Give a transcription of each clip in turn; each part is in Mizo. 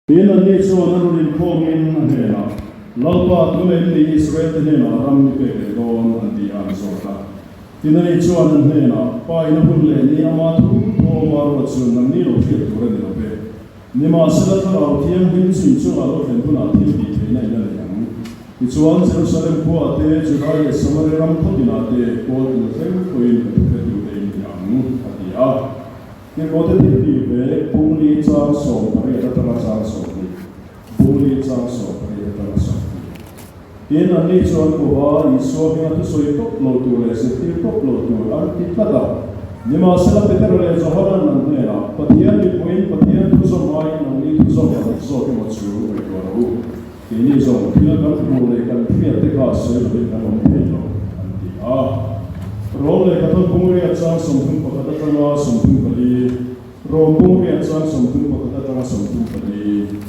Tin, anni chuan a rawn inkhawmin a hnenah, Lalpa, tuna in ni Israel-te hnenah ram i pek leh dawn, an ti a, an zawt a. Tin, ani chuan an hnenah, Pa in a hun leh ni ama thu thuawma ruat chu nangni lo hriat tur a ni lo ve. Nimahsela, Thlarau Thianghlim chu inchungah lo thlen hunah thil tih theihna in a nei ang. Tichuan, Jerusalem khuaah te, Judai leh Samaria ram khaw tinah te kawl kil thleng pawhin ka thuhretute in ni ang, a ti a. Timote thil tih ve Bungli chang 18 atanga chang 20, Bungli chang 18 atanga 20. Tin, anni chu an ko va, Isua hminga thusawi tawp lo tur leh zirtir tawp lo tur an ti tlat a. Nimahsela, Petera leh Johanan an hnenah, Pathian mipui, Pathian thu zawm aiin nangni thu zawm a dik zawk emaw chu ngaihtuah rawh u. Keini zawng thil kan hmuh leh kan hriat te kha sawi lovin kan awm thei lo, an ti a. Rom lehkha thawn Bungriat chang 31 atanga 34, Rom Bungriat chang 31 atanga 34.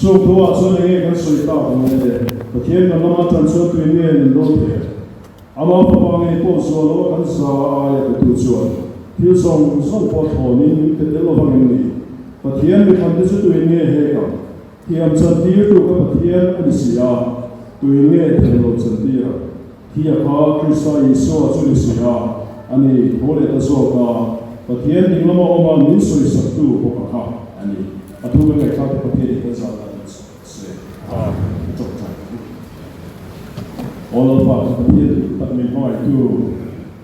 Chung thuah chuan enge kan sawi tak ang le? Pathian kan lama tan chuan tuin nge min do thei? Amah fapa ngei pawh zual lo a kan za aia petu chuan thil zawng zawng pawh thlawnin min pe tel lovang em ni? Pathian mithante chu tuin nge hek ang? Thiam chantirtu ka Pathian a ni si a, tuin nge thiam lo chantir a? Thia kha Krista Isua chu ni si a, a ni, tho leh ta zawk a, Pathian ding lama awm a min sawisaktu bawk a kha a ni. A thu kan ngaihthlak te Pathian in kan zah dan se a tawngtai ang. Aw Lalpa kan Pathian duh tak min hmangaihtu,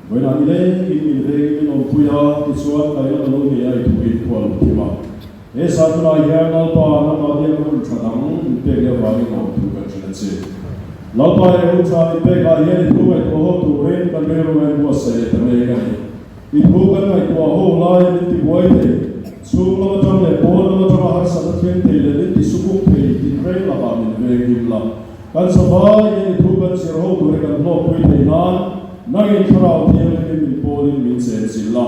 vawiinah ni lengin min vengin min awmpui a, tichuan kaina ka lo nei a i thu in khua lo thim a. He Satunah hian Lalpa nangmah biakna hun tha dang min pek leh avangin awm thu kan hrilh a che. Lalpa he hun tha min pekah hian i thu ngaihtuah ho turin kan rilru ngaih buatsaih leh ta mek a ni. I thu kan ngaihtuah ho laia min tibuai thei, chhung lam atang leh pawn lam atanga harsatna thleng thei leh min tisukuk thei tinreng lakah min veng him la. Kan savaiin i thu kan zir ho turin kan hlawkpui thei nan nangin Thlarau Thianghlimin min pawlin min chenchilh la.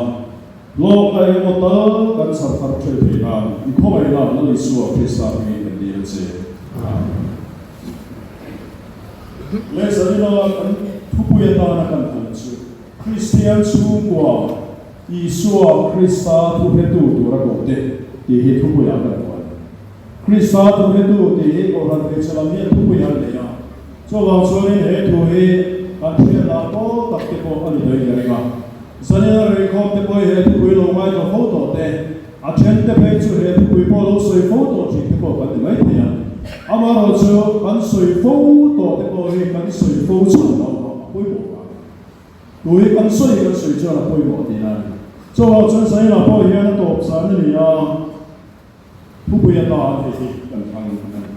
Hlawkna eng emaw tal kan chhar thar thei thei nan i khawngaihna Lal Isua Krista hmingin kan dil a che. Amen. Leh zanina kan thupui atana kan hal chu Kristian chhungkua Isua Krista thuhretu tura kohte tih hi thupuiah kan vuan. Krista thuhretu tih hi Kohhran hmeichhe lam hian thupui an nei a, chuvang chuanin he thu hi kan hriatna pawl tak te pawh a ni daih ka ring a. Zanina reikhawm te pawh hi he thupui lo ngaithla fo tawh te, a then te phei chu he thupui pawh lo sawi fo tawh thin te pawh kan ti mai thei a. Amaherawhchu kan sawi fo tawh te pawh hi kan sawi fo chhan loh a pawimawh vang. Tu hi kan sawi kan sawi chuan a pawimawh tihna a ni. Chuvang chuan Zanina pawh hian a tawp zan a ni a. Thupui atan hei hi kan thlang a ni.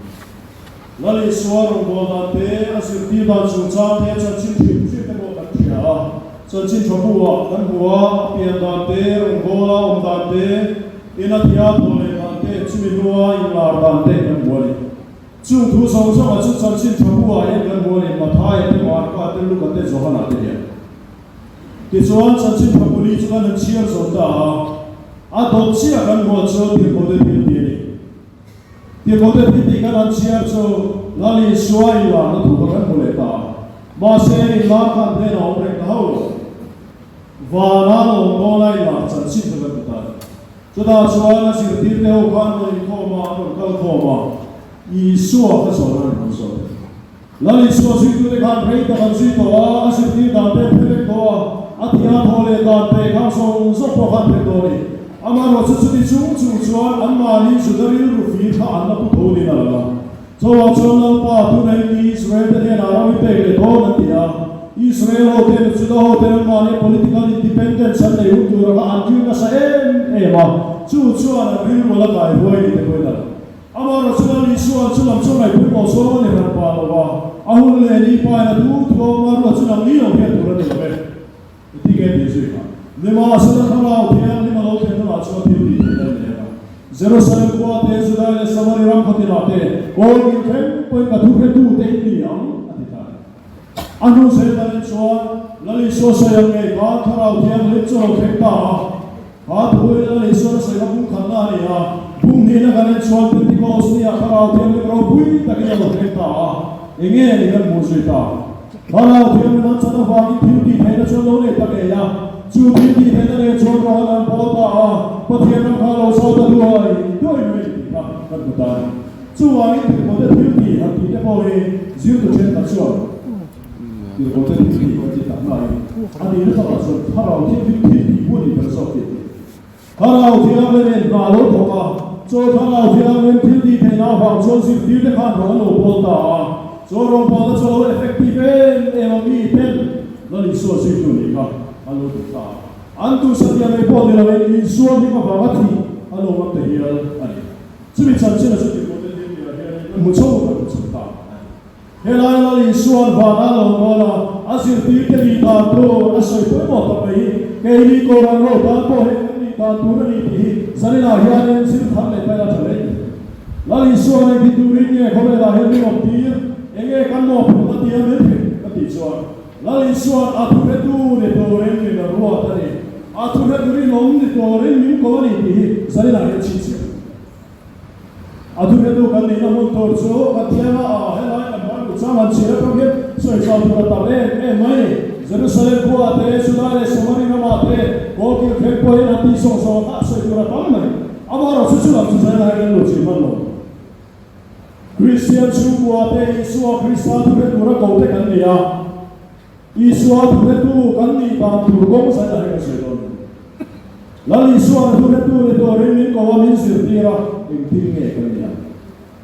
Lal Isua rawngbâwl dan te, a zirtir dan chungchang te, chanchin hrim hrim te pawh kan hria a. Chanchin tha bu-ah kan hmu a, a pian dan te, rawngbâwla awm dan te, ina thia thaw leh dan te, chumi hnua inlar dan te kan hmu a ni. Chung thu zawng zawngah chu chanchin tha bu-ah hian kan hmu a ni, Mathaia te, Marka te, Luka te, Johana te hian. Tichuan, chanchin tha puli chu kan han chhiar zo ta a, a dawt chiah kan hmuh chuan Tirhkohte thil tih a ni. Tirhkohte thil tih kan han chhiar chu Lal Isua inlarna thu kha kan hmu leh ta a. Mahse, inlar khan hnenah awm reng ta hauh lo. Vana lawm dawna inlar chanchin kha kan hmu ta a ni. Chutah chuan a zirtirte ho khan rawn inkhawm a, an rawn kal khawm a, Isua kha zawhna an rawn zawt a ni. Lal Isua zuitute khan rei tak an zui tawh a, a zirtir dan te an hre vek tawh a, a thih a thaw leh dan te khan zawng zawng pawh khan hre tawh a ni. Amaherawh chu chuti chung chung chuan anmahni Juda rilru fir kha an la pu tho niin a lang a. Chauhah chuan Lalpa tuna in ni Israel te hnenah ram i pek leh dawn an ti a. Israel ho ten Juda ho ten anmahni political independence an nei hun tur anga an ṭil nasa em em a, chu chuan an rilru a la kai huai ni te pawhin a lang. Amaherawh chu Lal Isua'n chu lam chu ngaihpui pawh sawm a ni hran pah lo va, a hun leh ni pain a thu thu a awm a, ruat chu nang ni lo hian tur a ni lo e. I ti nge tih zui kha. Nimahsela Thlarau Thianghlim a lo thlen hunah chuan thil tih theih a ni ang a. Jerusalem khua te, Judai leh Samari ram khatinah te, kawl kil thleng pawhin ka thuhretute in ni ang, a ti ta a ni. A hnu Setanin chuan Lal Isua sawi ang ngei khan Thlarau Thianghlim chu a lo thleng ta a. Kha thuin Lal Isuan a sawi kha bung khatna a ni a, bung hnihna kan en chuan Pentecost nia Thlarau Thianghlim ropui takin a lo thleng ta a. Enge ni kan hmuh zui ta? Thlarau Thianghlim an chan avangin thil tih theihna chuan lo nei ta ngei a, chu thil tih theihna nen chuan rawng an han pawl ta a, Pathian ram kha lo zau ta duai duai mai tih kha. kan hmu ta a ni. Chuvangin tirhkohte thil tih han tih te pawh hi zirtu thenkhat chuan tirhkohte thil tih kan ti tak nain a nihna takah chuan Thlarau Thianghlim thil tih pawh a nih ber zawk tih a ti. Thlarau Thianghlimin hna a lo thawk a, chaw Thlarau Thianghlim thil tih theihna avang chuan zirtirte khan rawng an lo bawl ta a, chaw rawngbawlna chu a lo effective em em a, mi ten Lal Isua zirtu nih kha an lo duh ta a, an duhsak lian mai pawh ni loin Isua hlim avanga thih a lo ngam ta hial a ni. Chumi chanchin a chu tirhkohte thil tihah hianin kan hmu chho kan hmu chho ta a ni. Helai Lal Isua'n vana lo nawn a, a zirtirte nih dan tur a sawi pawimawh tak mai hi keini Kohhran ho tan pawh heng kan nih dan tur a ni tih hi zaninah hianin zir thar leh paila tha hle ni. Lal Isua'n engti turin nge khawvelah hian min awm tir, enge kan mawhphurhna tia min hrilh ka tih chuan Lal Isua'n a thuhretu ni turin min ruat a ni, a thuhretu rinawm ni turin min ko a ni tih hi zaninah hian chhinchhiah. A thuhretu kan nihna hmun tur chu kan thiang a, a helai kan Bible chang han chhiar atang hian sawi chau tur a tam em em mai ni. Jerusalem khua te, Judai leh Samari ramah te, kawlkil thleng pawhin an tih zawng zawng kha sawi tur a tam mai. Amaherawhchu chu lam chu zailai kan luh chih hman lo. Kristian chhungkua te Isua Krista thuhre tura ko te kan ni a. Isua thuhretu kan nih dan tur kawng zailai kan sawi dawn a ni. Lal Isua'n thuhretu ni turin min ko a, min zirtir a, engtin nge kan nih ang?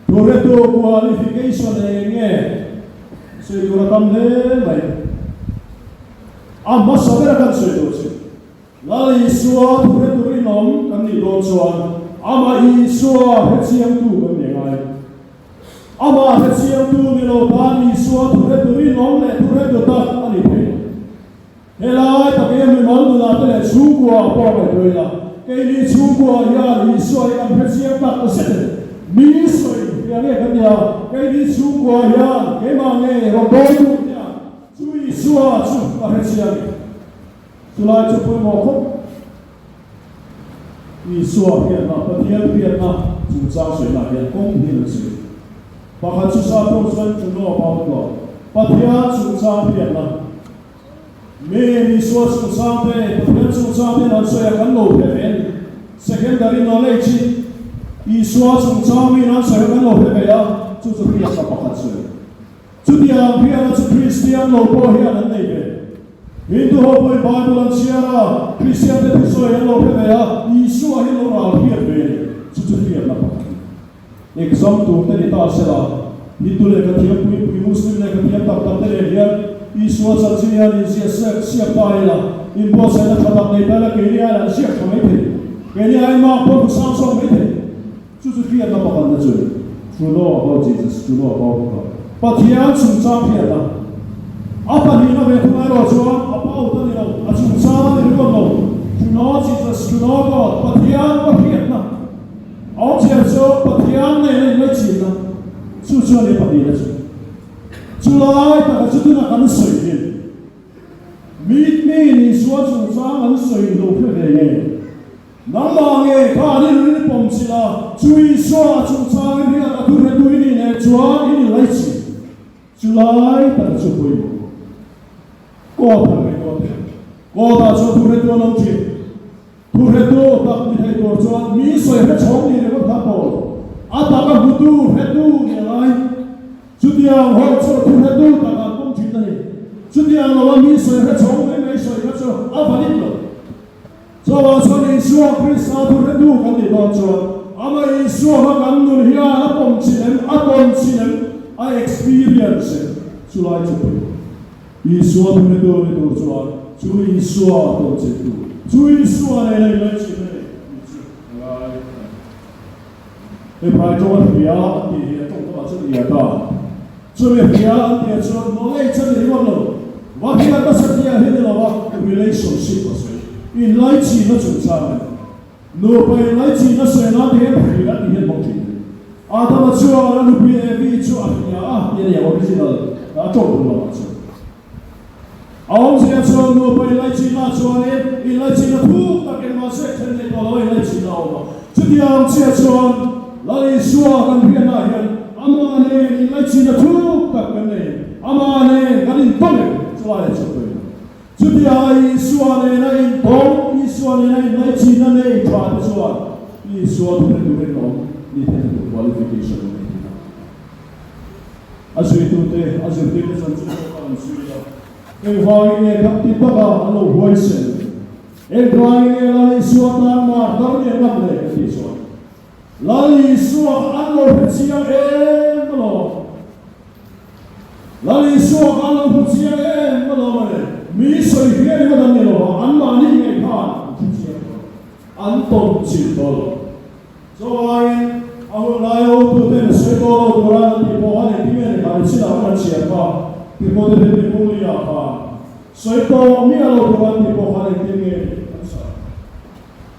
Thuhretu qualification eng nge? Sawi tur a tam hle mai. A hmasa bera kan sawi tur chu, Lal Isua thuhretu rinawm kan nih dawn chuan amah Isua hrechiangtu kan nih ngai. Amah hrechiangtu ni lo tan Isua thuhretu rinawm leh thuhretu tak a ni thei lo. Helai tak hi mimal nunah te leh chhungkua pawh ngaihtuah ila, keini chhungkua hian Isua hi kan hrechiang tak zet e. Mi sawi hria nge kan nia, keini chhungkua hian keimah nge rawngbawltu hian chu Isua chu ka hrechiang e. Chulai chu pawimawh khawp. Isua hriatna, Pathian hriatna chungchang sawihnah hian kawng hnih an sawi. Pakhat chu Saptawng chuan to know about God, Pathian chungchang hriatna. Miin Isua chungchang te, Pathian chungchang ten an sawi a kan lo hre ve a ni. Secondary knowledge hi Isua chungchang miin an sawi a kan lo hre ve a, chu chu hriatna pakhat sawi. Chutiang hriatna chu Kristian lo pawh hian an nei ve. Hindu ho pawhin Bible an chhiar a, Kristian te thusawi an lo hre ve a, Isua hi lo ral hriat ve a ni. Chu chu hriatna pakhat a ni. Exam tur te ni ta sela, Hindu lehkha thiam pui pui, Muslim lehkha thiam tak tak te nen hian Isua chanchin hian inziah siak siak ta ila, inbuatsaihna tha tak nei ta ila keini aiin an ziak tha mai thei. Keini aiin mark pawh hmu sang zawk mai thei. Chu chu hriatna pakhatna chu a ni. To know about Jesus, to know about God. Pathian chungchang hriatna. A pahnihna ve thung erawh chuan about a ni lo, a chungchang a ni ringawt lo. To know Jesus, to know God, Pathian va hriatna. A awmzia chu Pathian nena inlaichinna chu chu a ni pahnihna chu. Chulai taka chu tuna kan sawi hi mi miin Isua chungchang an sawi lo hre ve nge? Nangmah nge kha an inrin i pawm chilh a, chu Isua a chungchang i hriat a thuhretu i nih nen chuan in inlaichin. Chulai taka chu pawimawh. Kawt han ngaihtuah teh. Kawtah chuan thuhretu an awm thin. Thuhretu tak ni thei tur chuan mi sawi hre chhawng ni ringawt kha pawl a taka hmutu hretu ni a ngai. Chutiang ho chu thuhretu tak an pawm thin a ni. Chutiang loa mi sawi hre chhawng mai mai sawi kha chu a valid lo. Chuvang chuan Isua Krista thuhretu kan nih dawn chuan amah Isua kha kan nun hian a pawm chin em, a tawn chin em, a experience em chulai chu pawimawh. Isua thuhretu ni tur chuan chu Isua tawn chiltu, chu Isua nena inlaichin a nei tih chu a ngai a ni. Hebrai tawnga hria an tih hi a tawng takah chuan ia ta. Chumi hria an tih chuan knowledge a ni ringawt lo, va hriat nasa tih hi ni lo a, relationship a sawi, inlaichinna chungchang a ni. Nupa inlaichinna sawi nan te hian hria tih hian hmang thin a ni. Adama chuan a nupui Evi chu a hria a tih a ni ang, original a tawng tur lamah chuan. A awmzia chuan nupa inlaichinna chuanin inlaichinna thuk tak engmah sek then nei tawh lo a inlaichinna a awm a. Chutiang chiah chuan Lal Isua kan hriatnaah hian amah nen inlaichinna thuk tak kan nei, amah nen kan intawng em? Chulaiah chuan pawimawh. Chutianga Isua nena intawng, Isua nena inlaichinna nei tha te chuan Isua thuhretu rinawm ni theihna tur pawh. qualification a nei thin a. A zuitute, a zirtirte chanchin pawh kha an zui a. Engvangin nge khat ti taka an lo huaisen? Engvangin nge Lal Isua tan martar nih an ngam le? Ka tih chuan Lal Isua kha an lo hre chiang em alawm. Lal Isua kha an lo hmu chiang em alawm a ni. Mi sawi hriat ringawt an ni lo va, anmahni ngei khan an hre chiang tawh lo. An tawn chilh tawh lo. Chuvangin, a hun laia hotuten sawi tawh lo tura an tih pawh khan engtin nge ni kha ni chinah khan an chhiar kha tihmawte te tih Pungli-ah khan sawi tawh miah lo tura an tih pawh khan engtin nge ni an sawi?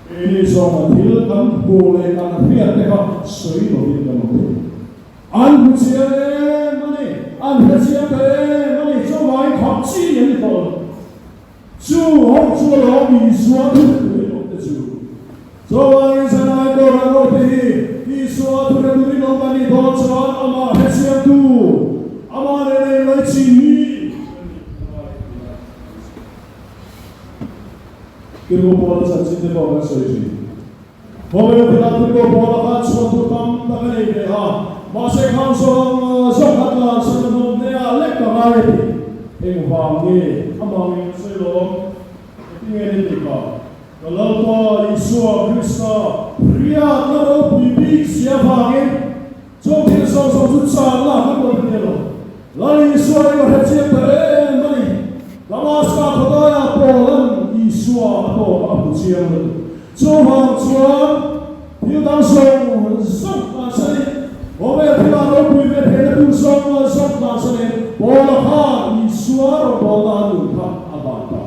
Keini zawnga thil kan hmuh leh kan hriat te kha sawi lovin kan awm thei. An hmu chiang em a ni, an hre chiang ta em a ni, chuvangin khap chi an ni tawh lo. Chu ho chu a lawm Isua thu hretu rinawm te chu. Chuvangin zanai Koran ho te hi Isua thu hretu rinawm kan nih dawn chuan amah hrechiangtu, amah nena inlaichin mi kan nih a ngai tih a kan sawi. Tirhkoh Paula chanchin te pawh kan sawi thin. Khawvel thila Tirhkoh Paula khan chhuan tur tam tak a nei ve a, mahse khang zawng zawng kha tlan san a hnawm hle a, lek ka ngai a ti. Engvang nge amah ngei ka sawi lawm? Engtin nge ni tih kha? Ka Lalpa Isua Krista hriatna ropui bik sia vangin chung thil zawng zawng chu chakna kan rawn ti lo. Lal Isua hi ka hre chiang ta em a ni. Damaska khawdaiah Paula'n Isua a tawk a hmu chiang lutuk. Chuvang chuan thil dang zawng zawng tlansanin, khawvel thila ropui ve theihna tur zawng zawng tlansanin Paula khan Isua rawngbawlna a nun kha a ban ta.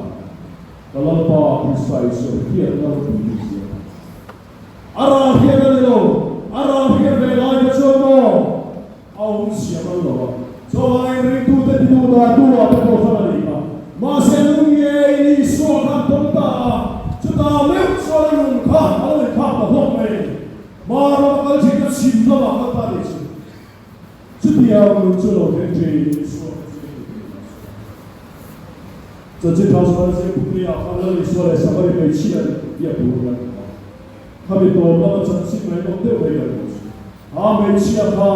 Ka Lalpa Krista Isua hriatna ropui bik zia kha. A ral hriat a ni lo, a ral hriat ve lai kha chuan maw a awm siam an lo a, chuvangin ringtute ti duh dan tu ah te pawh chuan a nih kha. Mahse nun ngeiin Isua khan pawm ta a, chutah meuh chuan a nun kha a lo inkhak ta hlawk mai a ni. Hmarawm a kal thin ka chhim lamah kal ta nih chu. Chutiang nun chu lo thleng thin Isua kha chu heti tih a sawi. Chanchin tha chuan Zengpukli-ah khan Lal Isua leh Samari hmeichhia biak tur kan hmu a. Khami tawp lama chanchin ngaihnawm deuh mai kan hmu chu. Kha hmeichhia kha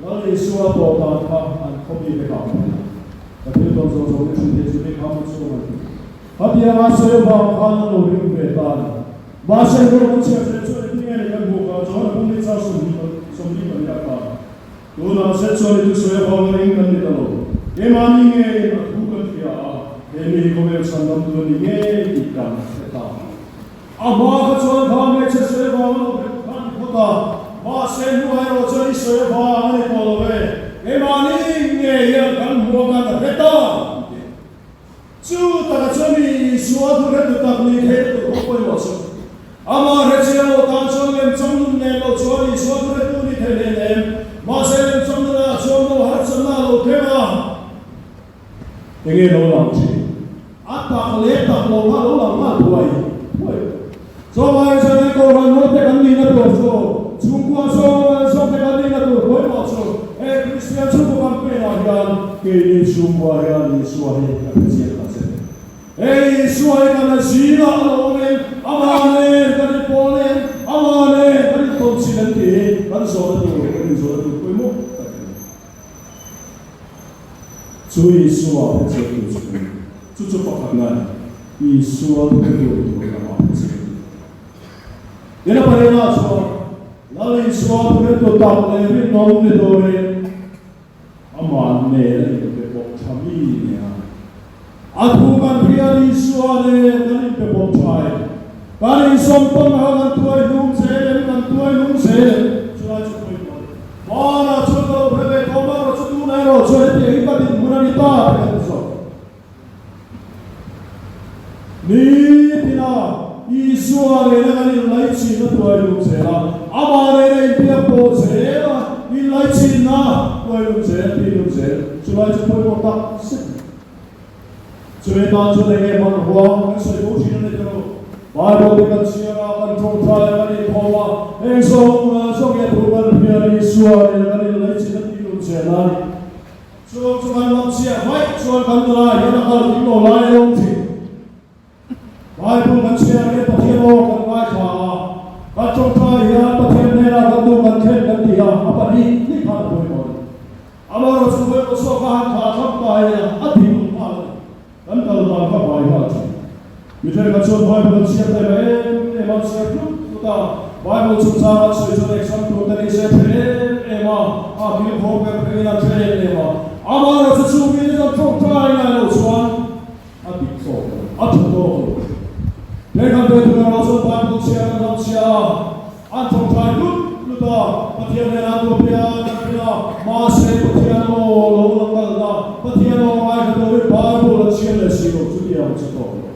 Lal Isua tawp dan kha an khaw mite kha a hmu a. Ka thil tawn zawng zawng te thin te chu mi kha hmu chhung an ti. Khatianga sawi avang khan an lo ring ve ta a ni. Mahse, ruak an chhiat zel chuan engtin nge ni kan hmuh kha chuan a pumli chau 24 a kha. Tunah zet chuan i thusawi avanga ring kan ni ta lo. Keimahni ngeiin a thu kan hria a, he mi hi khawvel chhandam tu a ni ngei tih kan hre ta. A hma kha chuan kha hmeichhe sawi avanga lo hre kha a ni phawt a, mahse hnuah erawh chuan i sawi avang a ni tawh lo e. Keimahni ngei hian kan hmuh a kan hre ta tih. Chu taka chuan mi Isua thu hretu tak ni theihna tur pawh pawimawh chu. Amah hre chiang lo tan chuan lemchang nun nen lo chuan Isua thu hretu ni thei nen em? Mahse lemchang nunah chuan lo harchanna a lo thleng a. Enge lo lang thin? A tak leh tak lo kha lo lang nghal thuai thuai. Chawlai chuan Kohhran hote kan nihna tur chu, chhungkua zawng zawngte kan nihna tur pawimawh chu he Kristian chhungkaw campaign-ah hian keini chhungkua hian Isua hi kan hre chiang ta che. He Isua hi kan zingah a lo awmin amah nen kan inpawlin, amah nen kan intawnchhin an tih hi kan zawhna tur, kan inzawhna tur pawimawh tak a ni. Chu Isua hre chiang tur chu kan ni. Chu chu pakhatna a ni. Isua thuhretu tur lamah a chhim. Tin a pahnihna chuan Lal Isua thuhretu tak leh rinawm ni turin amah nen a inpe bawk tha mi nia. A thu kan hriat Isua nen kan inpe bawk tha e. Kan insawmtawn kha kan tuai hlum zel em, kan tuai lung zel em? Chulai chu pawimawh a ni. Hmanah chuan ka lo hre ve tawh mah erawh chu tunah erawh chuan hetiang hi ka dinhmun a ni ta tih kan ti zawk. Nitina Isua nena kan inlaichinna tuai lum zel a, amah nena inbiak pawh zel a, inlaichinna tuai lum zel, tih lum zel, chulai chu pawimawh tak zet a ni. Chumi tan chuan eng nge hmanrua kan sawi fo thin a ni tawh? Bible te kan chhiar a, kan tawngtai a, kan inkhawm a, heng zawng zawng hi a thu kan hriat Isua nena kan inlaichinna tih lum zel a ni. Chung chu kan lam chhiah vaih chuan kan nunah hian a kal tling lo lai a awm thin. Bible kan chhiar hian Pathian aw kan ngaithla a, kan tawngtai hian Pathian hnenah. hnenah kan duh kan thlen kan ti a, a pahnihnih khan a pawimawh a ni. Amaherawhchu pawimawh chhuak a han thlah thlap ta hian a dik lo nghal a ni. Kan kal dan kha bai nghal thin. Mi thenkhat chuan Bible an chhiar taima em em a, an chhiar tlut tlut a, Bible chungchang an sawi chuan exam tur te ni se a hre em em a, a kilkhawm ber pheiin an hre em em a. Amaherawhchu chu mite chuan ṭawngṭai ngai lo chuan a dik tawk lo, a ṭha tawk lo. Thenkhat ve thung erawh chuan Bible chhiar an lam chhia a, An thawkthai tlut tlut a, Pathian hnenah an duh pian an hrilh a, mahse Pathian aw lo la kalna, Pathian aw ngaithla turin Bible an chhiar leh si lo chu tiang che tawh lo.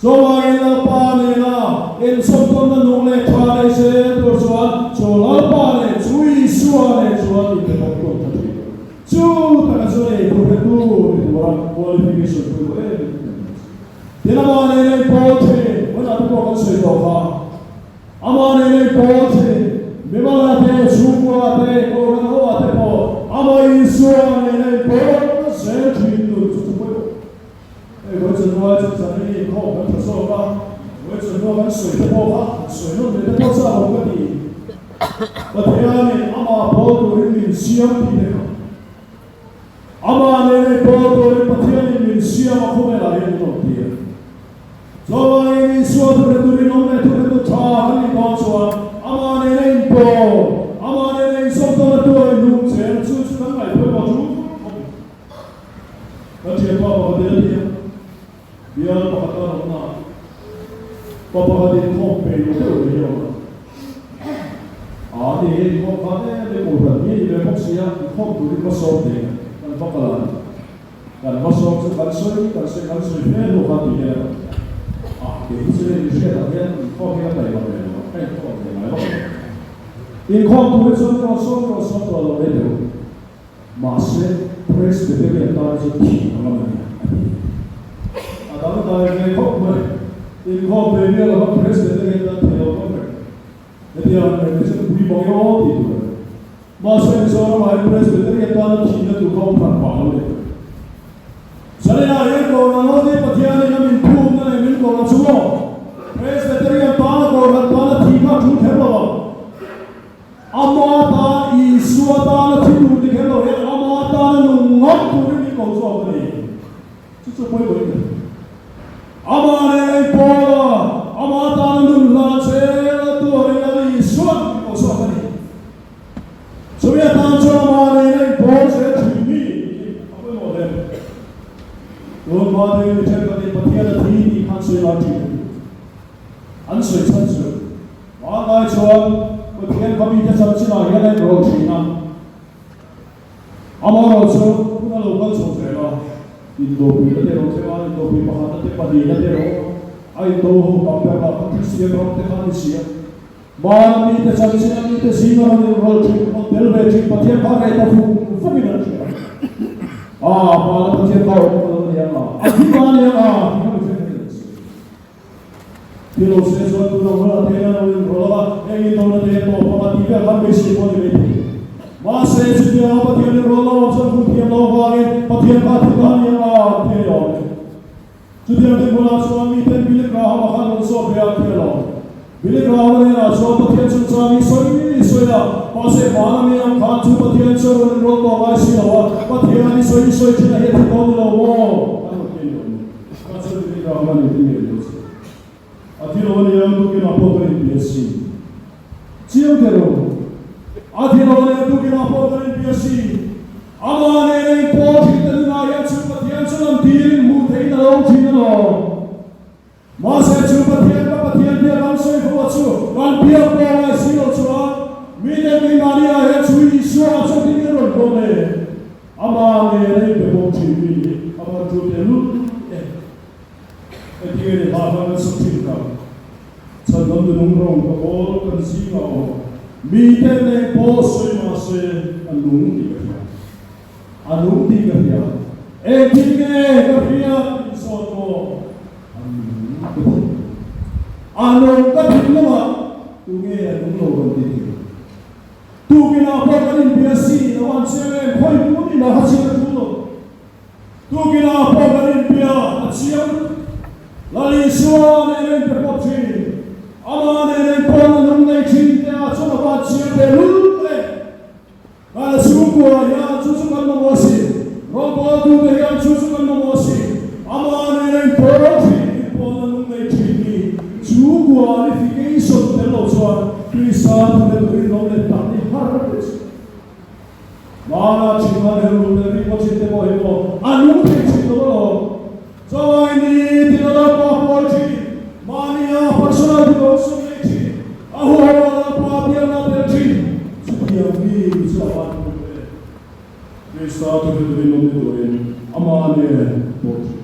Chuvangin Lalpa nena insawmtawnna nung leh tha nei zel tur chuan chu Lalpa leh chu Isua nen chuan inpe bawk tawn tha thin lo. Chu taka chu ei tur hretu ni tura qualification pawimawh em em a ni. Tin amah nena inpawl thin, hmunah te pawh kan sawi tawh kha. Amah nen ei pawl thin, Mimala te, chhungkua te, Kohhran hoa te pawh Amah Isua nen ei pawl zel thin nun chu chu pawimawh. Hei vawi chanhnuai chu chani inkhawm kan tha zawk a, vawi chanhnuai kan sawi te pawh kha han sawi nawn leh te pawh chak awm ka ti. Pathianin Amah pawl turin min siam tih te kha. Amah nen ei pawl turin Pathianin min siam a khawvelah hian min awm tir. Chuvangin Isua thuhretu rinawm leh thuhretu tha kan nih dawn chuan amah nena inpawl, amah nena insawmtawna tuar inhung chen chu chu kan ngaihpawimawh chu khawp mai. Kan thianpa pakhat in a ti a, bial pakhat a rawtna ah pa pakhat inkhawm peih lo deuh ve hi a awm a. A ni hi inkhawm khan em em kohhran hi a ni ve bawk si a, inkhawm turin va sawm thei ang kan va kal ang. Kan hmasawm chu kan sawi kan sawi kan sawi hle hnu kha tih hian a rawn ti a. A, kei hi chu hei mihriat ang hian inkhawm hi ka taima ve lo a, ka inkhawm ve ngai vak lo. Inkhawm tur hi chuan ka rawn sawm ka rawn sawm tawh lo mai teh u. Mahse, Presbyterian tan hi chu thih ang a ni a, a ti. A dangdai ve khawp mai. Inkhawm ve miah lova Presbyterian tan thei lo khawp mai. Hetiang ang hi chu pui bawk e aw tih tur a ni. Mahse Mizoram ah hian Presbyterian tana thihna tur kha awm hran pah lo leh. Zanina hian Kohhran ho te Pathianin a min phumna leh min kohna chu maw Presbyterian tana Kohhran tana thih kha a thu kher lo ang. Ama tan Isua tana thi tur ti kher lo hian ama tana nung ngam turin min ko zawk a ni. Chu chu pawimawh in ka hria. Amah nen Paula amah tana nun hlan zel a tuarin a ni suan tih pawh zawk a ni. Chumi atan chuan amah nen a inpawl zel thin mi tih a pawimawh hle. Tun hma deuhin mi thenkhatin Pathian a thi tih khan sawi lai thin a ni. An sawi chhan chu hmanlai chuan Pathian kha mite chanchinah hian a inrawlh thin a. Amaherawhchu, hun a lo kal chho zel a, indopui te erawh thleng a, indopui pakhatna te pahnihna te erawh awm a, a indo ho tam ber lah kha Kristian ram te kha a ni si a. Mahna mite chanchin a mite zinga rawn inrawlh thin, rawn tel ve thin Pathian kha rei ta vung vungin an hria. A, mahna Pathian kha awm lo a ni ang a, a thi ta a ni ang a, tih kha mi thenkhatin an sawi. Thil lo se chuan tun ang hunah te hian a lo inrawlh a, heng indona te hian tawp ang a tih vel khan beisei pawh a ni mai thei. Mahse, chutianga Pathian inrawlh lo awm chuan hmuh thiam lo avangin Pathian kha thil a ni ang a tih a ni awm e. Chutiang dinhmunah chuan miten Billy Graham-a khan rawn zawt ve a ti a lawm. Billy Graham-a hnenah chuan Pathian chungchang hi sawi sawi a, mahse hmana mi ang khan chu Pathian chu a rawn inrawlh tawh ngai si lo a, Pathian i sawi sawi thin a hi a thi dawn ni lo maw? An rawn ti a ni awm e. Ka chu Billy Graham a ni ti ngei lo che. A thi lo a nia, tukinah pawh ka inbia si. Chiang teh rawh. A thi lo a nia, tukinah pawh ka inbia si. Amah nen a inpawl thin te nunah hian chu Pathian chu lam tirin hmuh theihin a lo awm thin alawm. Mahse chu Pathian ka Pathian biak ang sawi fo a chu kan biak pawh ngai si lo chuan mite keimahni ah hian chu Isua chu tin in rawn kawm e. Amah nen a inbe bawk thin mi hi a van tul teh lul e. Engtinge ni hla khan kan sak thin kha? Chhandam nunung rawng ka bawl kan zingah aw. Mite leng pawh sawi mahse a nung tih ka hria. A nung tih ka hria. Engtinge ka hria tih zawt maw? A nung ka thinlung. A nung ka thinlungah tunge a nung lo rawn ti thei? Tukinah pawh kan inbia si lo an chiang em? Khawi hmun inah kha chiang a tul lo. Tukinah pawh kan inbia a chiang lutuk. Lal Isua nen a inpe pawp thin. Amah nen a inpawn a nung nei thin te ah chuan a van chiang ve. Chhungkua hian chu chu kan mamawh a si. Rawngbawltute hian chu chu kan mamawh a si. Amah nena inpawl thin, inpawlna nung nei thin hi chu qualification tel lo chuan Krista thute turin awm leh tak ni har teh chu. Hmana thin khan hel ruk leh rik thin te pawh hi maw a nung thei thin lo alawm. Chawlai ni tin a Lalpa pawi thin, mahnia personal devotion nei thin, a huhawah Lalpa biakna tel thin, chutiang mi chu a van hmu ve. Krista thuhrilh rinawm ni turin amah nen pawh thin.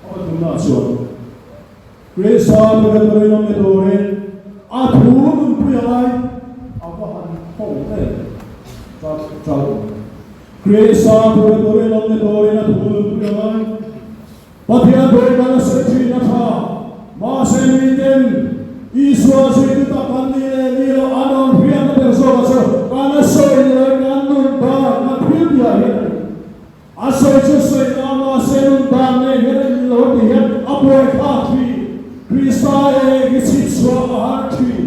A pathumnaah chuan Krista thuhrilh rinawm ni turin a thu nunpui a ngai a va han ho em chal. Krista thuhrilh rinawm ni turin a thu nunpui a ngai. Pathian thuin kan a sawi thin a tha. Mahse miten Isua zuitu tak kan nih leh nih loh an rawn hriatna ber zawkah chu kan a sawi ni loin kan nun dan kan thil tihah hian a ni. A sawi chu sawi ta mahse nun dan nei hian a in lo tih hian a buai thlak thin. Krista eng hi chhipchhuah a har thin.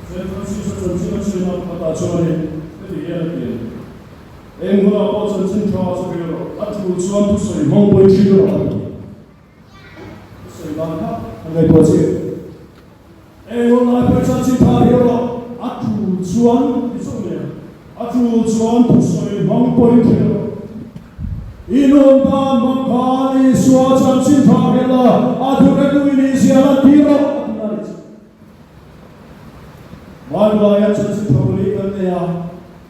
Saint Francis-a chanchin a chhuina pakhatah chuanin heti hian a ti a ni. Eng hunah pawh chanchin tha chu ril rawh, a tul chuan thusawi hmang pawi thin rawh a ti. Thusawi dan kha a ngaihtuah chi. Eng hun lai pawh chanchin tha ril rawh, a tul chuan ti chu nia, a tul chuan thusawi hmang pawi thin rawh. I nun tan hmang khan Isua chanchin tha ril la, a thuretu i nihzia lantir rawh a ti a ni chu. Bible ah hian chanchin tha pali kan nei a,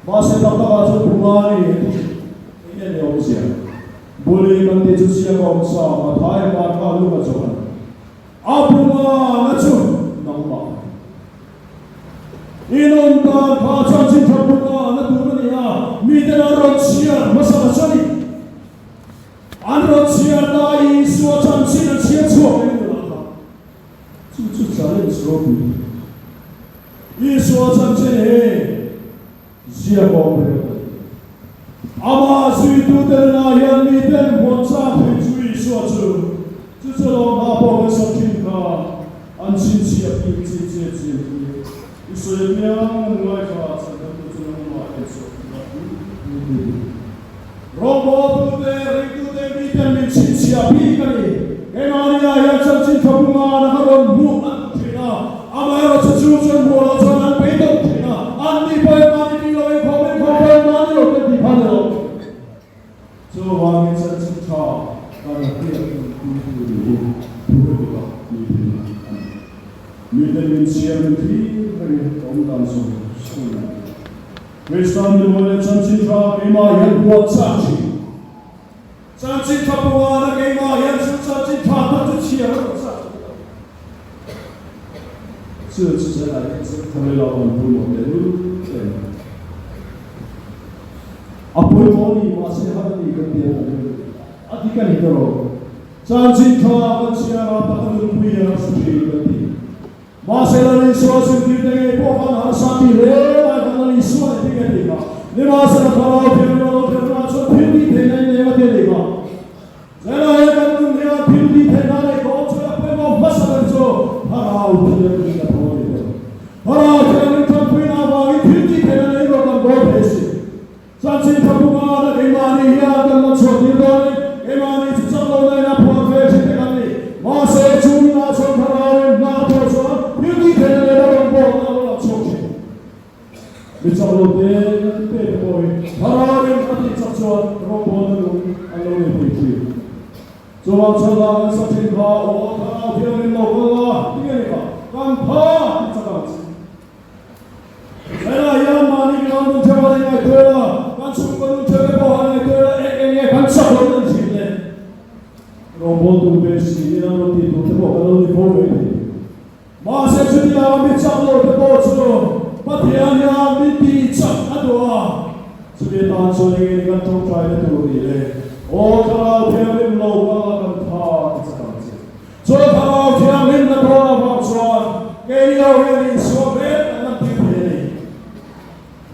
mahse tak takah chuan bu nga a ni heti eng nge ni awmzia? Buli kan tih chu ziak a awm sa, Mathai Marka Luka chuan a bu nga na chu nangmah a ni. I nun tan kha chanchin tha bu nga na tur a ni a, miten an rawn chhiar hmasa la chuan i an rawn chhiar ta Isua chanchin an chhiar chhuak eng nula kha. Chu chu challenge ropui. Isua chanchin hi ziak awm reng a ni. Amah zuitute nunah hian miten huan chak thei chu Isua chu, chu chu lawm hma pawh kan sawi thin kha, an chhinchhiah tir chi che chin hi i sawi apiang an ngaithla chhandamtu chu nangmah en chhuah tir a ni ti ti. Rawngbawltute, ringtute miten min chhinchhiah bik a ni. Keimahniah hian chanchin tha bunga na ka rawn hmuh an ti thin a, amaherawhchu chu chuan hmuh loh chuan an beidawng thin a, an ni pawh in mahni bik lo inkhawm inkhawm pawh in mahni lo kan tih phal lo. Chuvangin chanchin tha kan hriat nunpuitu nih hi thu dik a ni thei a ni. Miten min chhiar min thlir reng awm dan zawng zawng a ni. Kristian mi mawi leh chanchin tha keimah hian huat chak thin. Chanchin tha puana keimah hian chu chanchin tha tak chu chhiar a rawn chak thin lo. Chu chu zanah hian chu khawvel a awm pawimawh teh lul em. A pawimawh a ni mahse har a ni kan ti ang awm em. A dik a ni ta rawh. Chanchin tha kan chhiar a tak a nunpui a sa thin kan ti. Mahse Lal Isua zirtirte ngei pawh khan harsa ti hle lai khan Lal Isua nih tinge tih kha nimahsela Thlarau Thianghlim a lo thlenna ah chuan thil tih theihna in eng a ti a nih kha. Zela he kan nun hian thil tih theihna neih ka awm chuan a pawimawh hmasa ber chu Thlarau Thianghlim a tho a ni ber. Thlarau Thianghlim tanpuina avangin thil tih theihna neih rawh kan bawl thei si. Chanchin tha bunga na keimahni hian kan la chhuah tir dawn in, keimahni chu chak lo na in a phuar ve thin te kan ni. Mahse, chu nunah chuan thlarauin hna a thawh chuan thil tih theihna leh la rawn bawkna a lo lang chhuak thin. Mi chak lo te kan pe te pawhin thlarauin a tih chak chuan rawngbawlna nung an lo nei thei thin. Chuvang chuan lah kan sa thin kha, Aw thlarau thiangin lo kal la, tinge ni kha, kan tha ti chak ang che. Helai hian mahni kan nun theuh a ni ngaihtuah ila, kan chhungkaw nun theuh te pawh han ngaihtuah ila, eng eng nge kan chak lo nan thin le? Rawngbawltu ve si in an rawn tih tur te pawh kan lo ni fo mai thei. Mahse chutianga mi chak lo te pawh chu Pathian hian min tih chak a duh a, chumi atan chuan eng nge ni kan tawngtaina tur ni le? Aw Thlarau Thianghlim lo kal a kan tha ti chak ang che. Chu Thlarau Thianghlim na dawn avang chuan keini ho hian Isua hmel kan lan tir thei a ni.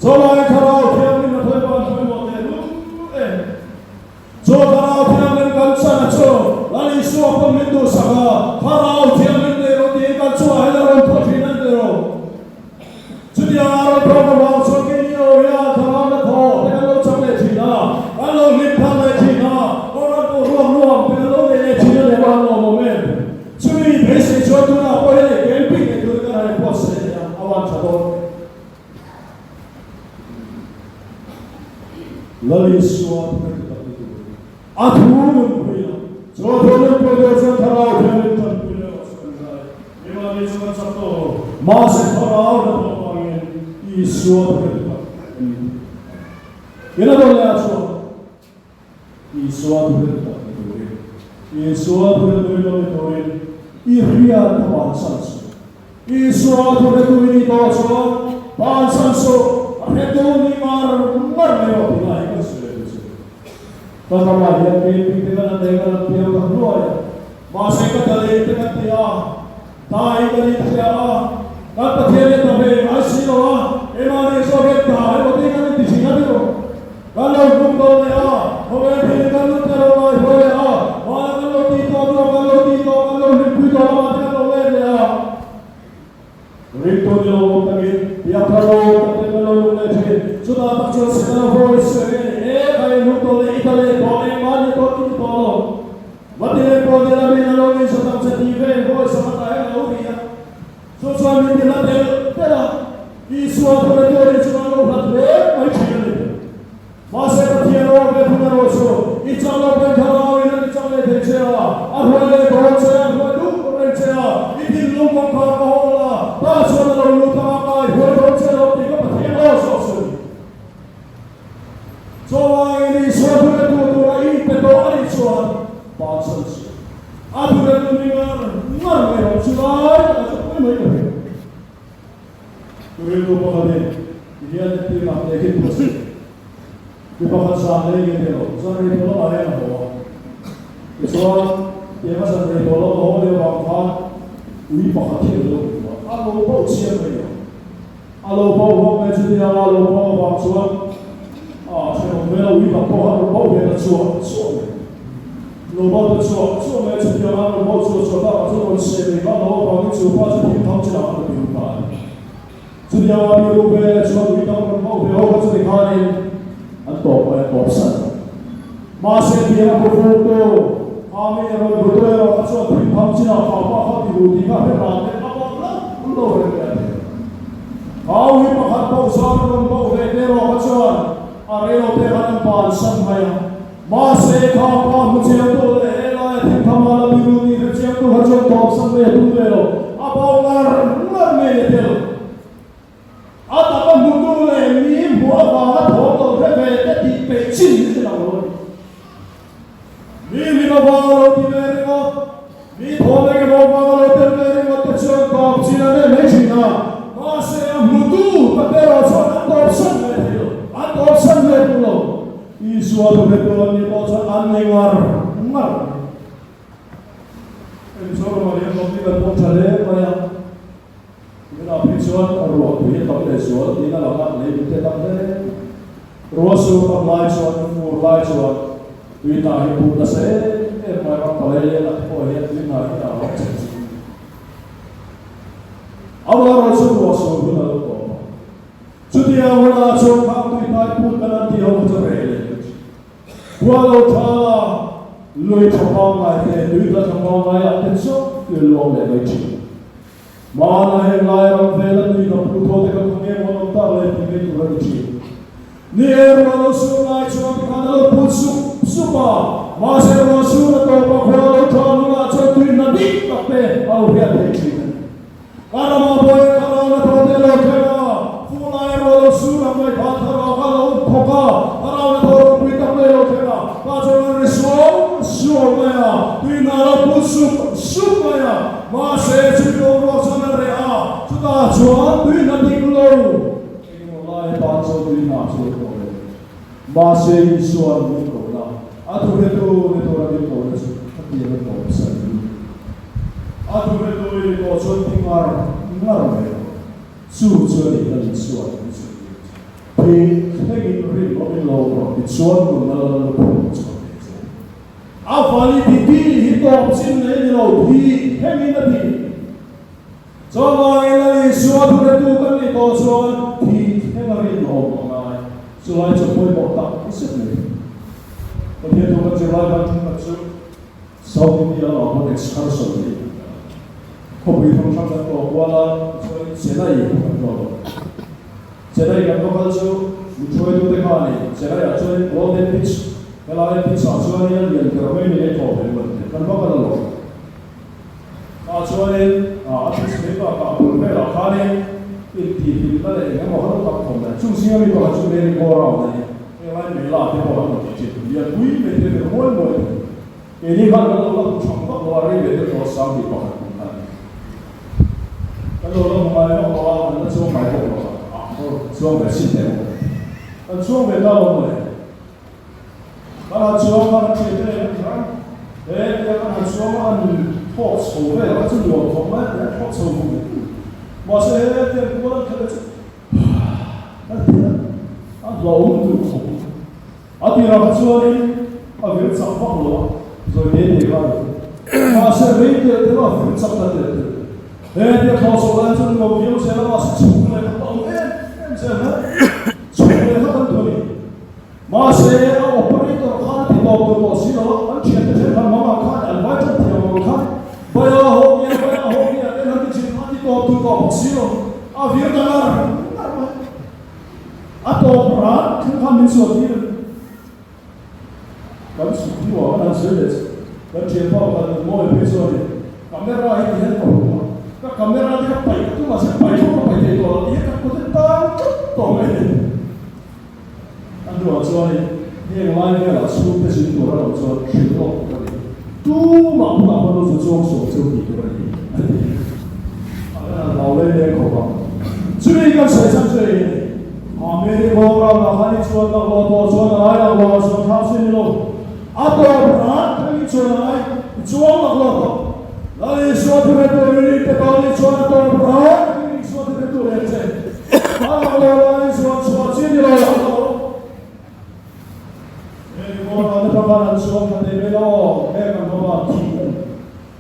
Chawlai Thlarau Thianghlim na thawiban pawimawh teh lul em. Chu Thlarau Thianghlim kan chan a chu Lal Isua pawn min duhsak a, Thlarau Thianghlim nei rawh tiin kan chungah hian a rawn thaw thin a ni teh rawh. Chutiang a rawn thawn avang chuan keini. Lal Isua thuhretu tak ni turin a thu nunpui a, chu a thu nunpui tur chuan Thlarau Thianghlim tanpui leh awh chu kan ngai. Keimahni chu kan chak tawh lo, mahse Thlarau hnathawh avangin Isua thuhretu tak kan ni thei. Tin a dawn leh ah chuan Isua thuhretu tak ni turin, Isua thuhretu i lo ni turin i hriat ka bansan suh. Isua thuhretu i nih tawh chuan bansan suh, a hretu ni mar mar mai rawh tih lai hi kan sawi leh chu. Ka ramah hian keipui te kan la nei kan la piang ta hluai a, mahse ka dal te kan ti a, Dai kan inhria a, kan Pathian hian ta ve ngai si lo a, keimahni zawk hian dai emaw tih kan inti thin a ni lo. Kan lo hnung dawn leh a, khawvel thil kan lut te lo ngaihruai leh a, mahna kan lo tih tawh duh a, kan lo tih tawh, kan lo hlimpui tawh lamah te kan lo let leh a. Ringtu ni lo awm takin piangthar lo tak te kan lo lung leh thin. Chutah tak chuan Setana voice chu enge ni? E, ka inhung tawh leh i ta leh tawh, engmah ni tawh i ni tawh lo. Va ti leh pawh ni la min a lo ni sa tam che ti ve voice a hmata hian a lo ri a. Chu chuan min ti hla tel tel a, Isua thawhna tur hi chuan a lo hlat hle mai thin a ni. Mahse Pathian aw ve phun erawh chu i chak lo peng thlarau in a ti chak leh thei che a, a hruai leh dawn che a, a hruai duh reng che a, i thinlung kawngkhar ka haw la, tah chuan a lo lut ang a, kai hruai dawn che lo tih ka Pathian aw zawk chu a ni. Chuvangin Isua thunetu tura i inpe tawh a nih chuan bansan suh. A thunetu ni ngar ngar mai rawh chu lai takah chu pui mai ka hria. Rilru pakhatin ti hian entir nak leh khi thu a sawi. Mi pakhat zan lei nge te lo, zan rei tawh lamah hian a haw a. Tichuan, tianga zan rei tawh lam a haw leh avang khan ui pakhat hi a lo hmu a, a lo bauh chiang mai lo. A lo bauh vak mai chutianga a lo bauh avang chuan a thenawm vela ui dang pawh khan rawn bauh ve ta chuah chuah mai. Lo bauh ta chuah chuah mai chutianga an rawn bauh chuah chuah takah chuan rawn seh mai kha a lo avangin chu pa chu thim thang chinah khan a biru ta a ni. Chutianga a biru ve leh chuan ui dang rawn bauh ve ho kha chuti khanin an tawp mai, an tawp san. Mahse tianga bu furtu Ami rawn bu tu erawh kha chuan thim thang chinah kha pa kha ti duh tih kha hre ran leh a bawk lo lo reng leh a ti. Kau hi pakhat pawh zan rawn bauh ve te erawh kha chuan a reilo te khan an bansan mai a. Mahse kha pa hmu chiang tu leh he laia thim thama la biru tih hre chiang tu kha chuan tawpsan ve a tum ve lo. A bauh ngar ngar ngei a tel. A taka hmutu leh mi hmuh avanga thawm lo hre ve te tih peih chin hi chu lang lo a ni. Mi hlim avanga lo ti ve ringawt, mi thawm eng emaw avanga lo tel ve ringawt te chuan tawp chin an nei mai thin a, mahse a hmutu tak erawh chuan an tawpsan ve thei lo, an tawpsan ve duh lo. Isua thuhretu an nih pawh chuan an nei ngar ngar mai. Hei Mizoramah hian lawmni kan pawm tha hle mai a. Tunah phei chuan ruah tui a tam leh zual tiin a lang a, lei min te tam hle. Ruah sur tam lai chuan, fur lai chuan tui hna hi put nasa em em mai ram palai leh lah te pawh hian tui hna hi a awm cheng cheng a ni. Amaherawhchu ruah sur hun a lo tawp a, chutiang hunah chuan khang tui hnai put kan an tih ho kha chu reh leh ta thin. Khua lo tha la, lui tha pangngai te, tui tla tha pangngai ah te chauh tui a luang leh mai thin. Hmana heng lai ram vela tui ka phu thaw te ka khaw nge maw awm tak le tih mai tur a ni thin. Ni e, ruah lo sur lai chuan tikhan a lo phut sup sup a, mahse ruah sur a tawp a khua lo tha hunah chuan tui hna dik tak te a lo hriat theih thin a ni. Ka ramah pawhin ka ralna thaw te a lo thleng a, fu lai ruah lo sur ang mai khan thlarau kha a lo thawk a, ka ralna thaw ropui tak mai a lo thleng a, tah chuan an ri suau suau mai a, tui hna a lo phut sup sup mai a. Mahse, chumi boruak chuan a reh a, chutah chuan tui hna dik lo engemaw lai atan chuan tui hna chu a tawh leh. Mahse, Isua'n min kohna, a thuhretu ni tura min kohna chu khatiang a tawpsan hi. A thuhretu i ni tawh chuan ti ngar ngar mai rawh. Chu chu a nih na Isua'n min zirtir chu. Thi thlengin rinawmin lo rawh tichuan nunna lal lukhum chu a pe che. A validity hi tawp chin nei ni lo thi hengin a ti. Chuvangin Lal Isua thuretu kan nih tawh chuan thi thleng a rinawm a ngai. Chulai chu pawimawh tak zet mai. Pathian thu kan zirlai ban thenkhat chu South India lamah pawn excursion nei kan kal a. Khawpui hrang hrang kan tlawh kual a, tichuanin Chennai kan tlawh lo. Chennai kan va kal chu Min hruaitute khanin Chennai-ah chuanin Golden Pitch, helai pitch-ah chuanin a lian ber mai ni e thaw ve luan te kan va kal alawm. Tah chuanin a pitch mai bakah a bul velah khanin intihhlimna leh eng emaw hal tak thawm leh chung zinga mi pakhat chu Merry Go Round a ni. Helai mela te pawh an rawn ti thin. Lianpui mai te ber mual mual te. Keini khan kan lo la hmu thang vak lo a, rei ve deuh tawh a sang tih pakhat kum khan kan lo la hmu ngai vak lo a, kan la chuang ngai bawk lo a, ah chuang ve chin teh bawk kan chuang ve ta lo mawle. Kan han chuang khan an thiante nen an ran he tia kan han chuang a, an thawk chho vel a, kha chu nuam thawk mai a ti a, thawk chho vung vung mahse he tiang kual an khelh chu a ti a, a hlauhawm duh khawp. A tirah kha chuanin a vir chak vak lo a, zawi te te kha a ni. Mahse rei telh telh a vir chak ta telh telh. He tia thlawh chhoh lai chuan nuam viau zel a, mahse chhuk leh kha ka awm em em zel mai. Chhuk leh kha kan tu a ni. Mahse a operator khan a ti tawp tur tawh si lo a, kan thiante thenkhat mang ang khan an vai tan thiam ang khan Baya ho nge baya ho nge an en han ti thin kha a ti tawp tur tawh bawk si lo. A vir ta ngar ngar mai. A tawp rat thil kha min sual tir a ni. Kan chhuk hnuah kan han sawi leh che. Kan thianpa pakhat nun mawi phei chuan in camera hi ti hian ka hmu a, ka camera te ka paih ka tum a, se paih pawh ka paih thei tawh lo ti hian ka kut a tan tlat tawh mai a ni. A hnuah chuan in heng lai velah chhungte zin tur a lo chuan hrilh lawk tur a ni. Tumah bulah pawn lo zu chuang sual chu tih tur a ni, a ti. A kan han hlau lei leng khawp ang. Chumi kan sawi chhan chu ei a ni. Ameri kawng ram ah khan i chuan lak lo tawh chuan a lai lak lo ah chuan thlak chi ni lo. A tawp rat thleng i chuan a lai i chuang lak lo tawh. Lal Isua thu hre tur in i pe tawh nih chuan a tawp rat thleng Isua thu hre tur em che. A lak lo lai i chuan chhuah chi ni lo a lo. Heng kawng ram te pakhat an chuang kha teh mai lo, heng an hma thih a ni.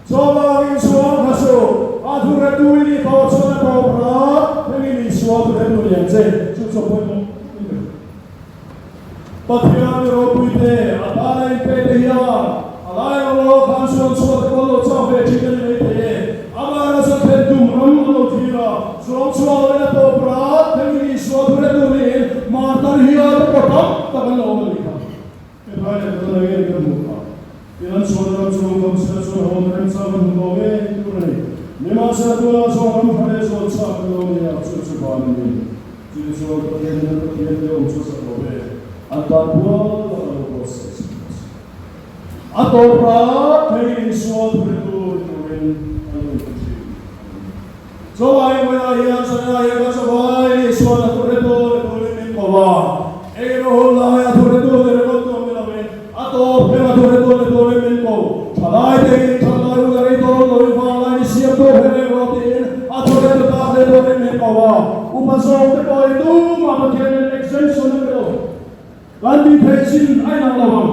Chawlangin chuang kha suh, a thuretu i nih tawh chuan a tawp rat, hengin Isua thuretu ni ang che, chu chu a pawimawh i ni. Pathian mi ropui te, a tana inpe te hian a lai ang lo khan chuan chhuat te pawh an lo chak ve thin a ni maithei e. Amah nasa thlen tum ram an lo thlir a, chuang chhuak loin a tawp rat, hengin Isua thuretu niin Martar hial te pawh tam tak an lo awm a nih kha. Hetlai leh ka la ngei ka hmuh kha. Tin an chhuan ram chu kam sela chuan hawn remchang an hmu tawh ngei tur a ni. Nimahsela tunah chuan ram tha leh zual chak an lo ni a, chu chu van a ni. Chutichuan Pathian in an Pathian te awm chu a zak lo ve, an tan bual tak a lo buatsaih sak tawh a si. A tawp rat theiin insual thuri tur turin an lo inpe thin a ni. Chawlai vawiah hian zanah hian ka chawlai ni sual a thuri tur ni turin min ko a, engemaw hun lai a thuri tur ni ringawt tur ni lovin a tawp thleng a thuri tur ni turin min ko. Thalai teiin thalai hun a rei dawn lo i vanglai ni siam tur he reng rawh tiin a thuri tu tak leh turin min ko a, upa zawk te pawh hi tumah Pathianin exemption a pe lo. Kan tih theih chin a inang lo ang.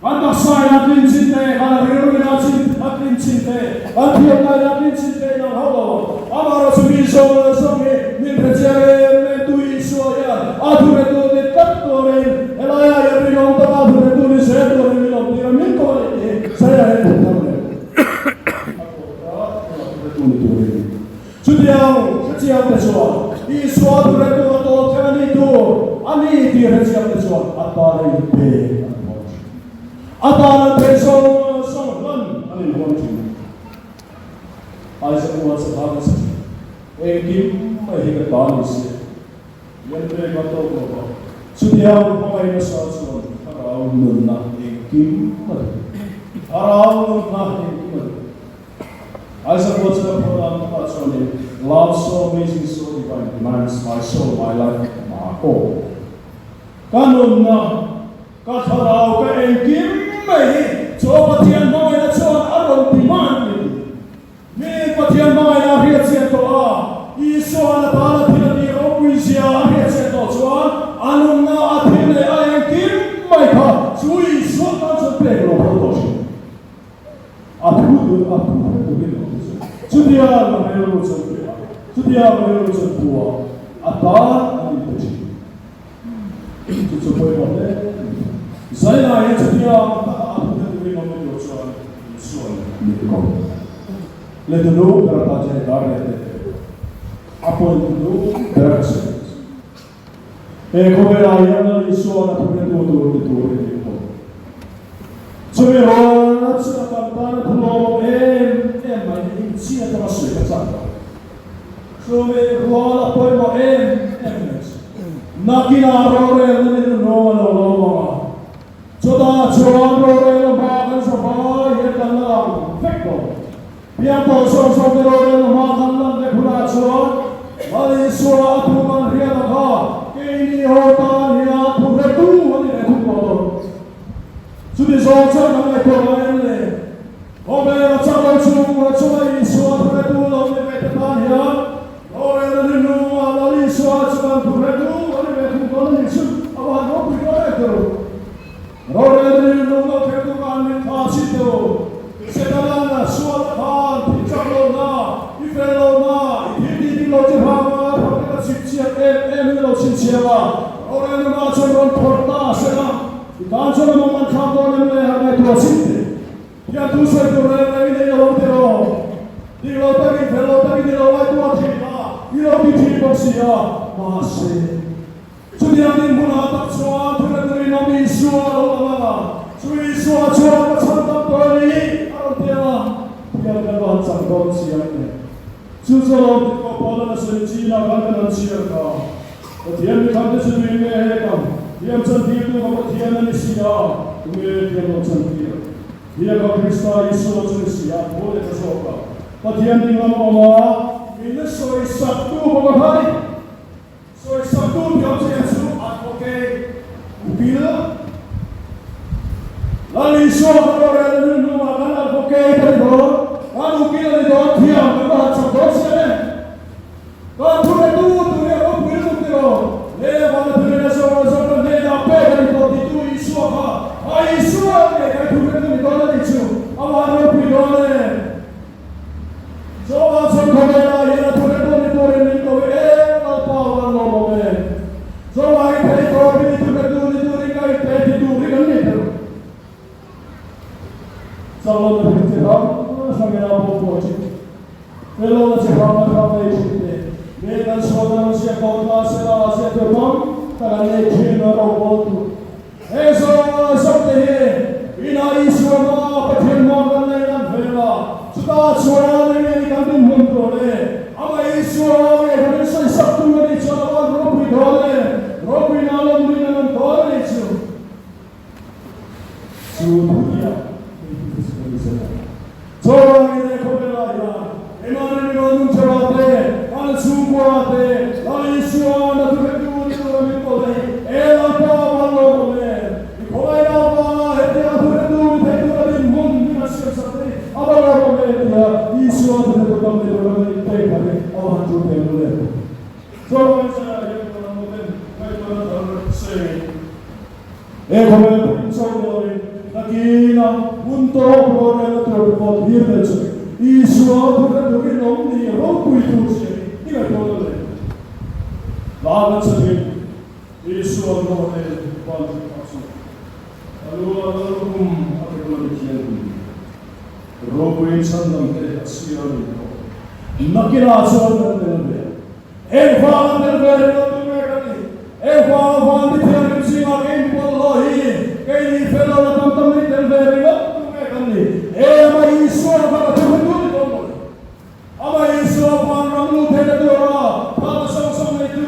Kan taksa in a tlin chin te, kan rilru in a chin a tlin chin te, kan thiamna in a tlin chin te inang hauh lo ang. Amaherawhchu mi zawng leh zawng hi min hre chiang em em tu Isua hian a thuretu ni tlat turin helaiah hian rinawm taka thuretu ni zel turin min awm tir a, min ko a ni tih hi Zaia hian hmu thar leh a tawp a, tunah thuretu ni turin. Chutiang hrechiang te chuan Isua thuretu a tawp thleng a ni tur a ni tih hrechiang te chuan a tan a inpe an huam thin. A tan an theih zawng zawng hlan an inhuam thin. Isaac Watts a hla nasa thin. Engkim mai hi ka ta ni se, lian ve ka tawk lo va. Chutiang hmangaih nasa chuan thlarau nunna engkim a duh. Thlarau nunna engkim a duh. Isaac Watts a phawt a, chutah chuanin Love so amazing so divine demands my soul, my life, my all. Ka nunna, ka thlarau, ka engkim mai hi chu Pathian hmangaihna chuan a rawn demand ni. Mi Pathian hmangaihna a hriatchian tawh a, Isua'n a tana thil a tih ropui zia a hriatchian tawh chuan a nunna, a thil leh a engkim mai kha chu Isua tan chuan pek lo phal tawh thin. A thu tur a thu hre turin a awm chu. Chutia ka rilru chuan pe a, chutia ka rilru chuan pu a, a tan an inpe thin. Chu chu pawimawh hle a ni. Zaina hian chutia ang taka a thu hre turin awm ni tur chuan Isua'n min ko. Le tunu ber ata Jane dar leh teh teh a point tunu ber ka sawi. He khawvelah hian Lal Isuan a thuhretu tur ni turin min pawm. Chumi rualna chu a kan tana thu lawmawm em em mai hi inchhia atanga sawi ka chak lo. Chumi rual a pawimawh em em mai chu nakinah rorelna ni hnunhnawng a lo lawm ang a, chutah chuan rorelna hma kan za vai hian kan la lang vek dawn. Piang tawh sawm sawm te rorelna hma kan lan vek hunah chuan Lal Isua a thu kan hriat ang kha keini ho tan hian thu hretu a ni ve thung tawh dawn. Chuti zawng chuan kan ngaihtuah ngai em le? Khawvel a chak lo chung a chunga Isua thuhretu lo ni ve te tan hian rorelna ni hnungah Lal Isua chu kan thuhretu a ni ve thung dawn a nih chu a va han ropui dawn em teh u. Rorelna ni hnung lo thleng tur khan min tha chhin teh u. Setana'n a sualna khan thil chak lohna, i fel lohna, i thil tih dik lo chi hranga phawrh te ka chhipchhiat em em in a lo chhinchhiah a, rorelna mah chuan rawn phawrh ta a sela, i tan chuan a mawng an thlak dawn em le han ngaihtuah chhin teh. Hian thu sawi tur reng reng i nei lo ang tiraw? Dik lo takin, fel lo takin i lo ngaihtuah thin a, i lo ti thin bawk si a, mahse, Chutiang dinhmunah tak chuan thuhreturin awm Isua a lo lang ang a, chu Isua chuan ka chhan tam tawh a ni a rawn ti ang a, thiam kan va han chak dawn chiang em. Chu chu a lo ti tawh Paula'n a sawi chinah khan kan han chhiar kha. Pathian mi khamte chu tui nge hek ang, thiam chantirtu ka Pathian a ni si a, tunge thiam lo chantir? Biaka Krista Isua chu ni si a, tho leh ta zawk a, Pathian ding lama awm a, min sawisaktu bawk a kha ni. Sawisaktu thiam che chu advocate ukil Lal Isua ka rorel a hnun hnungah kan advocate a ni dawn, kan ukil a ni dawn thiam kan va han chak dawn chiang e. Kan thuretu tur hi a ropui lutuk tiraw? Leh vana thurin a zawng a zawng kan hnenah pek a ni tawh titu Isua kha a Isua nge kan thuretu ni dawn a nih chu a va han ropui dawn e. Chawngah chuan khawvelah hian a thute tu ni turin min ko i em Lalpa van lawmawm e. Chawngah i thei tawpin i thute tu ni turin ka inpe ti tur hi kan ni tel. Chawlawna thil chi hrang hrangin a pawh pawh thin. Felawna chi hrang hrang nei thin te, me kan sualna rawn ziak dawn ta sela ziak tur tam tak an nei thin a rawngbawl tur. He zawng zawng te hi ina Isua hma Pathian hma kan nei lan vel a, chutah chuan eng nge ni kan dinhmun tur le? Amah Isua nge kan insawi sak tur a nih chuan a van ropui dawn e, ropuina lawmluin an awm dawn a nih chu. Chu thuhliah hei hi chu ka ni zel a. Chawngin he khawvelah hian Emmanuel Mimal Nungtheuha te, an chhungkua te, Lal Isua na thuhretu ni tura min ko te hi e Lalpa van lawmawm em? I khawngaihna avanga hetianga thuhretu ni thei tura dinhmun min han siamsak te hi a va lawmawm em tia Isua thuhretu tam ni tura kan inpek kha hi a va han tul ve lul em? Chawngin zaiah hian kan awm ten ngaihtuahna thar seng He khawvel pum chauh ni loin nakinah hun tawp rorelna tur te pawh thlir tel chu Isua thute turin awm ni ropui tur che hi i ngaihtuah lo le. Hla kan chhatin Isua rorel ban thut chu a lu a lalrum a pe kula mithianghlim ropui chhandam te a chhiar ni tawh nakinah chuan kan tel ve ang. Engvanga tel ve ringawt tu nge ka nih? Engvanga van mi thianghlim zingah kei mi bawlhhlawh hi keini fel lo la tam tam hi tel ve ringawt tu nge kan nih? E amah Isua kha ka thu hretu ni dawn mawle. Amah Isua van ram lut theihna tura thahna sawng sawng neitu,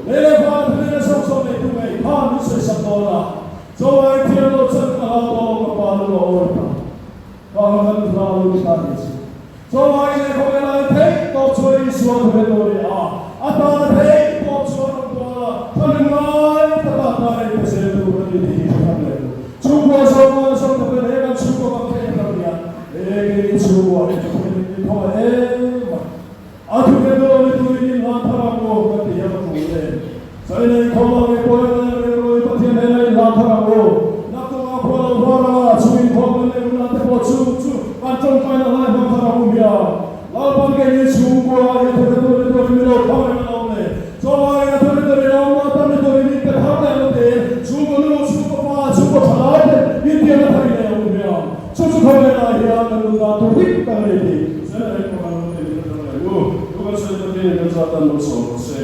lei leh vana thunena sawng sawng neitu ngei khan min sawisak dawn a. Chawlai thiam lo chan ka hlau tawh ka pa lu a awi ta. Ka han hla lu ta ni chu. Chawlai leh khawvel ai theih tawp chuan Isua thu he tur a ni a, a tana theih tawp chuan rawn tual a, thahnem ngai taka tan a inpe zel tur a ni tih hi hre thar leh tur. Chhungkua zawng a zawng tak hian he kan chhungkua kan theih thar hian he keini chhungkua hi Pathian in min thaw em a, a thu he tur a ni turin in hlan thar ang u kan ti hian a tul em. China inkhawm ah ngei pawh hian an rilru in Pathian hnenah in hlan thar ang u. Naktukah khua lo hruar ang a, chung inkhawm kan neih hunah te pawh chu chu kan tawngtaina hlai hmang thar ang u hmiang. Lalpan keini chhungkua hi a thawhna tur ni turin min lo phang reng alawm le. Chawlaiin a thawhna tur in a awm a, tam ni turin min pe thar leh lo te, chhungkaw nu, chhungkaw pa, chhungkaw thalai te intiamna thar in nei ang u hmiang. Chu chu khawvelah hian kan nun dan tur dik tak a ni tih China ram pawh kan lo nei thar leh u. Thu kan sawi Pathianin kan zat tan lo sawm rawh se.